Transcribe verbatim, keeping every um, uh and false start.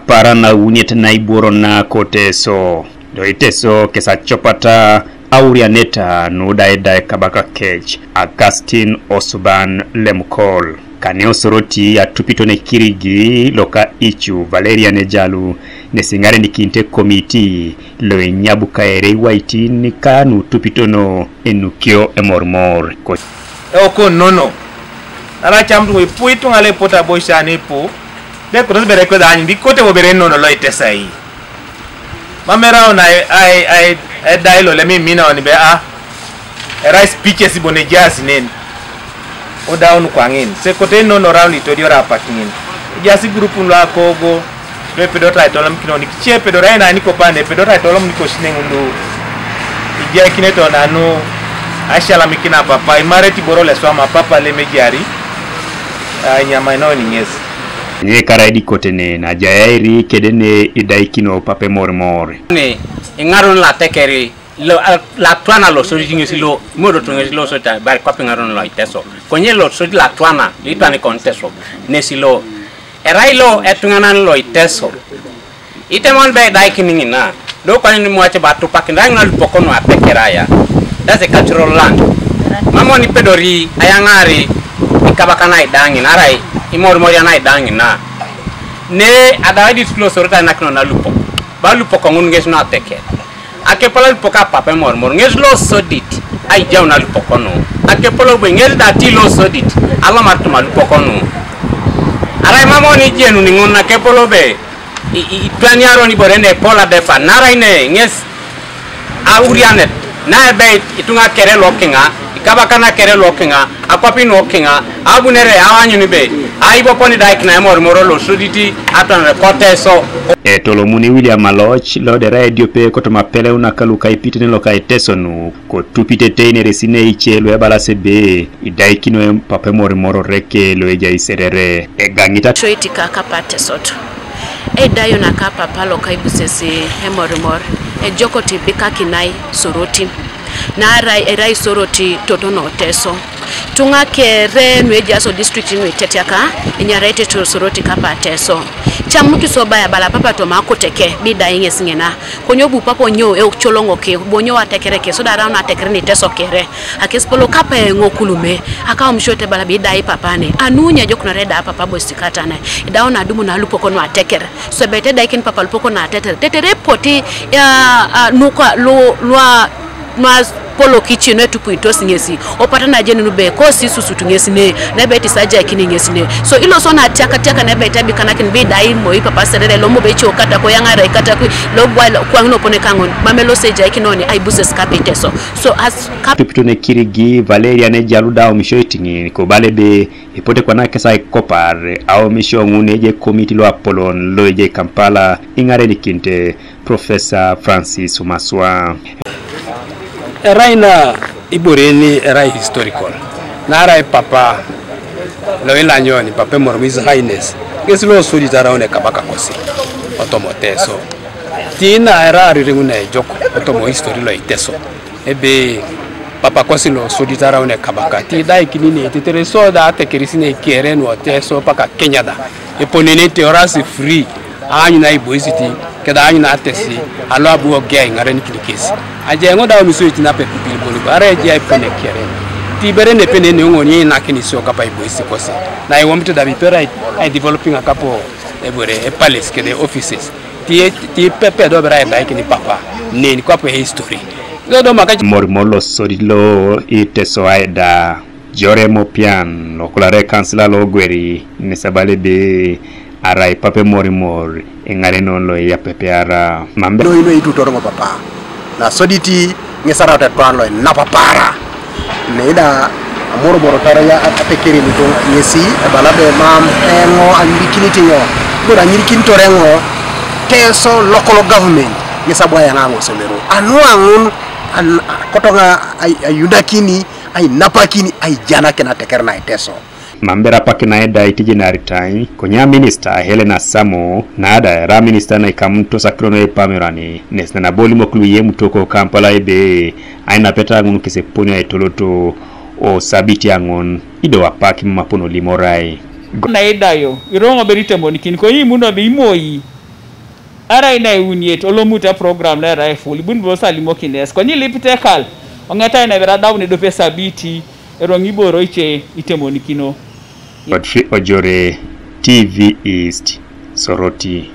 Para na uniet na ibworo na ko Teso. Do i Teso kesa copata aurianeta nu da edae kabaka kec Augustine Osuban Lemukol. Kane Osoroti atupito ne Kirigi loka icu Valerian Ejalu, nesi ŋarenikinte komiti lo enyabuka ere iwaitin ka nu tupitono enukio emormor. Ko- Eoko nono. Nara cam tuŋo ipu ituŋa le ipu tabo ican ipu. De kotos bere kweda anyun bi kote wo bere nono lo itesai. Mam erau na ai, ai, ai, edai lo lemi mina oni be a. Erai speeches bon ejaas nen. Odaun kwaŋin. Se kote nono raun itodior apak ŋin. Ejaas igurupun lo akogo. Lo epedot aitolom kinonik. Ice epedor aina nikopane epedot aitolom nikosineŋ lu. Ijaikineto nanu. Aisialamikin apapa. Imaret iboro leswam apapa lemejari. Ainyamainaoni ŋes. Nye karaidi kotene na jayairi kedene idaikino pape morimor. Ni iŋarun latekeri lo, latwana lo sodi ŋesi lo, modoto ŋesi lo sodi ta, bari kwape iŋarun lo iteso. Konye lo sodi latwana, litwani kon teso. Nesi lo, erai lo etuŋanan lo iteso. Itemon be idaikin ŋina, do kwani ni mwache batupakin, dai ŋina lupokon wa pekeraya. That's a cultural land. Mamon ipedori, ayaŋari, ikabakana idaŋin, arai, imormoriana idaŋina. Ne adaidit lo sorota nakino na lupok. Ba lupok ŋun ŋes na teke. Akepala lupok apapa emormor ŋes lo sodit. Aijau na lupok nu. Akepala obo ŋes dati lo sodit. Alomar tuma lupok nu. Arai mamon ijenu ni ŋun akepala obe. I, i, itwaniaro ni bore ne pola depa. Narai ne ŋes aurianet. Na ebe ituŋa kere lokiŋa. Ikabakana kere lokiŋa. Akwapin okiŋa, abunere awanyuni be, aiboponi daikina emormoro lo suditi, atwanare koteso. Etolomuni William Aloch, lodera ediope kotoma peleuna kalu kaipitene loka etesonu, kotupite teinere sine ice luebalase be, idaikino papa emormoro reke loejai serere, egaŋita. Shoitika kapatesot. Edayo naka papa loka ibusesi emorimor, ejokoti bikakinai soroti. Naarai erai soroti totono teso. Tuŋa kere nuejaso district nuitetiaka, enyaraite to soroti kapa teso. Camutu so baya bala papa toma koteke, bidai ŋes ŋina. Konyo bu papa onyo e coloŋoke, bonyo atekereke, so darau natekere ni teso kere. Akes polo kapa eŋo kulume, akaomisho te bala bidai papa ne. Anu nyejokunore da papa bosikatane. Idao nadumu na lupoko nuateker. Swebete daikin papa lupoko na tetere. Tetere poti ya, a, nuka lu, lua, nua polo kici ne tupu itos ŋesi. Opata na jeni nube kosi susutu ŋesi ne. Nebe tisa jakini ŋesi ne. So ilo so na tiaka tiaka nebe tabi kanakin bi dai moi papa serere lo mobe cho kata ko yangare kata kui lo bwa lo kwa no pone kangon. Mame lo se jakini oni ai buses kapite so. So as kap- Pipito ne Kirigi Valeria ne jalu da omisho itiŋin ko bale be ipote kwana kesa ikopar aomisho ŋun eje komiti lo apolon lo eje Kampala iŋarenikinte Professor Francis Umaswa. Erai na ibore ni erai historical. Narai papa lo ilanyoni, papa emormo His Highness. Ŋes lo sodi taraune kabaka kosi. Otomo teso. Tina era aririŋu na ejok. Otomo history lo iteso. Ebe papa kosi lo sodi taraune kabaka. Ti daikini ne tetere so da atekerisi ne kere no teso paka Kenya da. Eponenete orasi free. Aanyu na iboisiti, keda aanyu na atesi, alo abu ogea iŋarenikini kesi. Ajeŋo da omisoit nape pipiliponi bo, arai ejai pene kere. Ti ibere nepe nene oŋoni einakini isio kapa iboisi kosi. Na iwomit da bipera ai, ai developing akapo ebore, e palace kede offices. Ti, ti pepe do bera edaikini papa, neni kwape history. Ido do maka. Morimo lo sodi lo iteso aida. Jore Mopian, lokulare kansila lo gweri, nesabale be, arai pape morimor, eŋarenon lo eyapepe ara. Mambe. Noi noi tutor ŋo papa. Na soditi ŋesarau tetwan lo napapara. Neida amoromoro tara ya atekeri nito ŋesi ebala be mam eŋo anyirikinit ŋo. Bora anyirikinitore ŋo teso local government ŋes abu ayaŋa ŋo someru. Anu aŋun an, kotoŋa ay, ayudakini ainapakini aijanakin ateker na Iteso. Mam bere apak na eda itijenaritai, konye minista Helena Samo, na da era minista na ikamunitos akiro nu epamerani, nes na nabo limok lu yemuto ko Kampala ebe, ainapeta ŋun kes eponi aitoloto o sabiti aŋon, ido apak mam apon olimorai. Na idayo, iroŋo bere itemonikin, konye imuno be imoi. Arai naiuniet olomut eprogram lo erai full ibun bosa alimokines konye ilipit ekal ong'etai naipiradaun edop esabiti erong iboro ice itemonikino. Godfrey Ojore, T V East, Soroti.